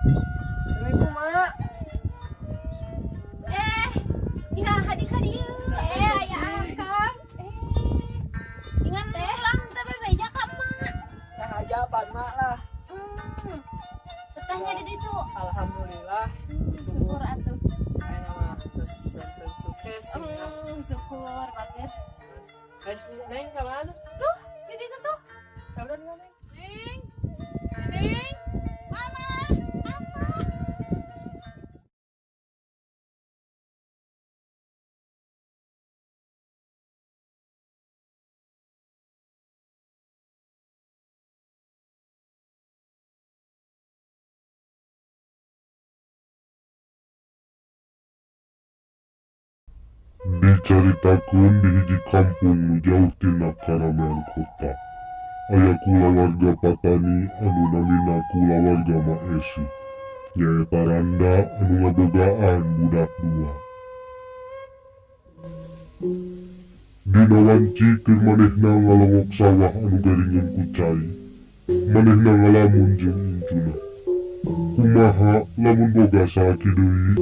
Assalamualaikum, Mak. Eh, ya hadi ka dieu. Eh, aya Akang. Eh, ingan pulang teh bebeja ka emak. Nah aja pan Mak lah. Betahnya di ditu. Alhamdulillah. Syukur atuh. Ayeuna mah terus janten sukses. Syukur banget. Eh, si Neng ka mana? Tuh, di ditu tuh. Saudara Neng. Neng. Neng. Mama, apa? Dicaritakeun di hiji kampung nu jauh tina karamean kota, aya kulawarga patani anu namina kulawarga Maesi, nyaeta randa anu ngabogaan budak dua. Dina wanci keur manehna ngalongok sawah anu garingeun ku cai, manehna ngalamun jeung incuna. Kumaha lamun boga salaki deui?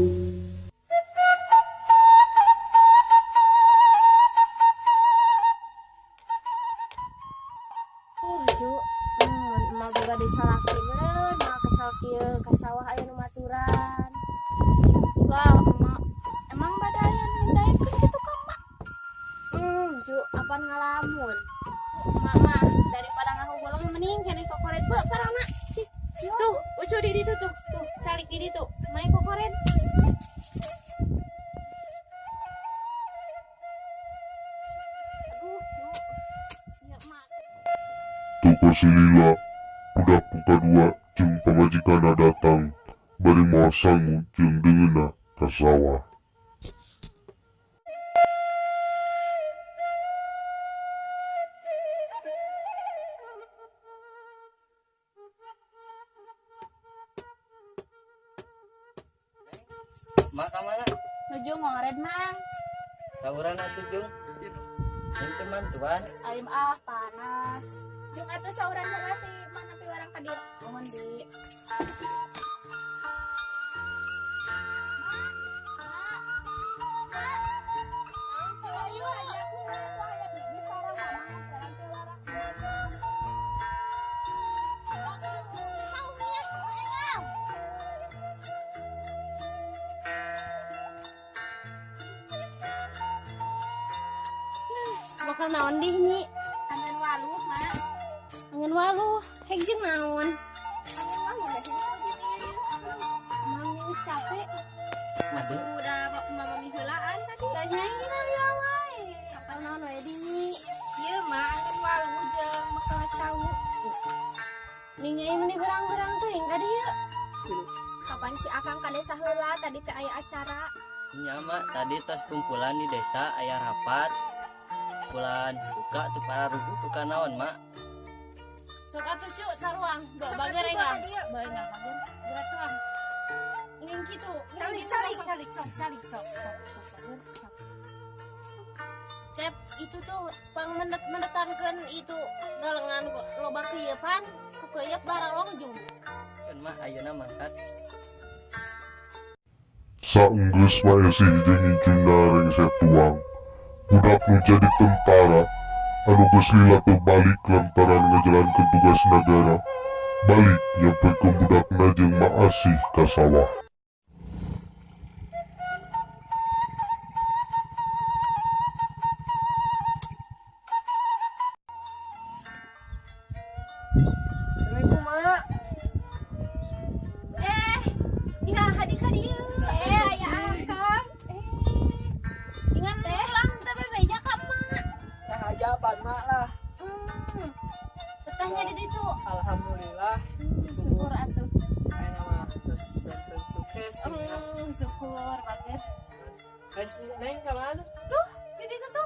Ju, emak boga deui salaki meureun, moal kesel kieu ka sawah aya nu maturan. Lah, emak, emang bade aya nu daekeun kitu ka emak? Ju, apan ngalamun. Emak mah daripada ngahuleng mending keneh kokoret beuh parana. Tuh, Ucu di ditu tuh, tuh, calik di ditu. Mae kokoret. Aduh, Ju. Ieu emak. Toko si lila, budak nu kadua jeung pamajikanna datang bari mawa sangu jeung deungeunna ka sawah. Mak ka mana? Nuju ngored, Mang. Sauran atuh, Jung. Ini mantuan. Aim ah panas. Jung atuh sauran heula si mana piwarang ka dieu. Nuhun di. Ayo, bakal naon dih nyi? Angen waluh, Mak. Angen waluh, hek jeung naon? Angen waluh dah sini jeung ieu. Emang geus capek. Aduh. Udah mama miheulaan tadi. Tanyain lila wae. Kapal naon wae di nyi? Ieu mah angen waluh jeung bekal cau. Nih nyai meni berang-berang teuing ka dieu. Kapan si Akang ka desa heula tadi teh aya acara? Nya Mak, tadi tos kumpulan di desa aya rapat. Kumpulan buka tuh para rugu buka naon, Mak. Sok atuh cu taruang, Sok bager atuh, enggak? ka dieu. Bager bager. Gerak tuang. Nging kitu. Calik, calik, calik, sok, calik, sok, sok, sok, bager, sok. Cep, itu tuh pang mendet-mendetankeun itu galengan loba keuyepan, ku keuyep baralong jung. Keun Mak ayeuna mangkat. Saenggeus Maesi jeung incuna rengse tuang, budak nu jadi tentara anu geus lila teu balik lantaran ngajalankeun tugas nagara, balik nyamperkeun budakna jeung Maasih ka sawah. Assalamualaikum, Mak. Eh, ya hadi ka dieu. Eh, aya Akang. Eh, ingan pulang teh bebeja ka emak. Nah aja pan Mak lah. Betahnya di ditu. Alhamdulillah. Syukur atuh. Ayeuna mah terus janten sukses. Syukur banget. Eh, si Neng ka mana? Tuh, di ditu tuh.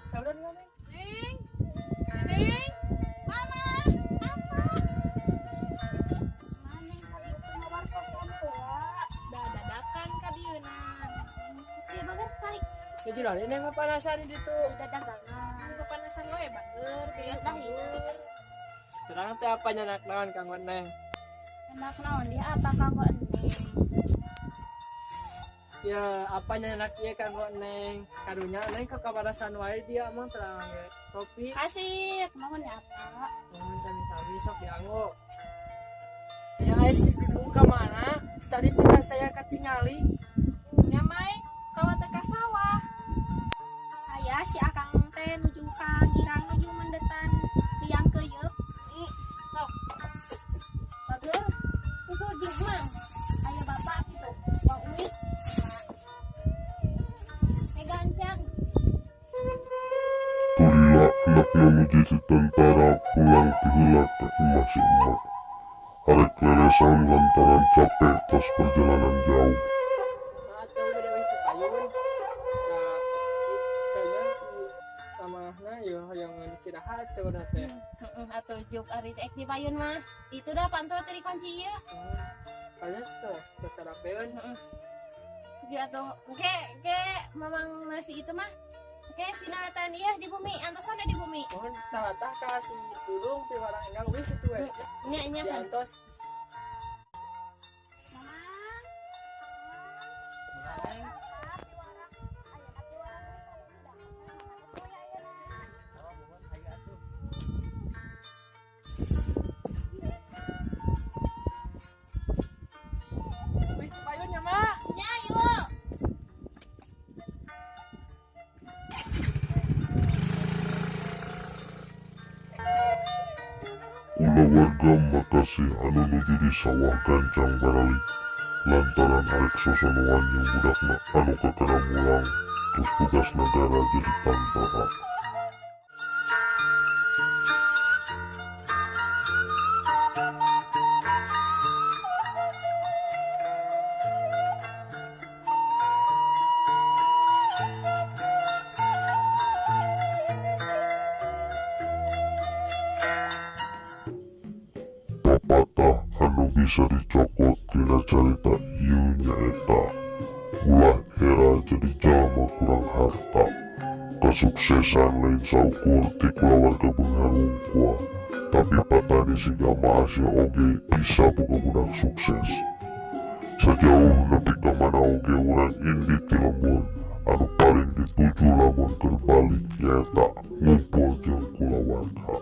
Saudara Neng. Neng. Neng. Mama, apa? Maneng kali itu ngawartosan heula. Da dadakan ka dieuna. Ieu bager tarik. Jadi naon Neng panasan di ditu. Udah dagangan. Kepanasan we bager, Geus dah ieu. Terang teh apa nyanak naon kanggo Neng? Enak naon dia apa kanggo Neng? Ya, apanya enak ieu kanggo Neng. Karunya Neng ka kabarasan wae dia mah terang ge. Kopi. Kasih, nuhun ya apa? Nuhun sami-sami sok dianggo. Ya aya si Dudung ka mana? Tadi tidak taya katingali. Nya Mai, kawa teh ka sawah. Aya si Akang teh nuju ka girang nuju mendetan liang keuyeub. Ih, sok. Bager, susul jeung Mang. Aya bapak gitu. Bang Umi. Teh gancang. Tulila anakna nu jadi tentara pulang ti heula ka imah si emak. Arek lelesan lantaran capek tos perjalanan jauh. Nah, atuh bade weh payun. Nah, kayaknya si mamahna yo hoyong istirahat saudara teh. Heeh, atuh juk ari teh di payun mah. Itu dah panto teh dikunci ieu. Kalian tuh terus carapeun. Iya atuh ke ke mamang nasi itu mah. Ke sinatan ieu di bumi, antosan di bumi. Mohon tah ka si Dudung piwarang enggal wih kitu we. Nya nya kan. Diantos. Mamang. Neng. Oh, nuhun, hayu atuh. Wih payun nya mak. Nya yuk. Kulawarga makasih anu nuju di sawah gancang baralik lantaran arek sosonoan jeung budakna anu kakara mulang terus tugas negara jadi tantara. Papatah anu bisa dicokot tina carita ieu nyaeta ulah era jadi jalma kurang harta. Kasuksesan lain saukur ti kulawarga beunghar wungkul, tapi patani siga Maasih oge bisa boga budak sukses. Sajauh nepi ka mana oge urang indit ti lembur anu paling dituju lamun keur balik nyaeta ngumpul jeung kulawarga.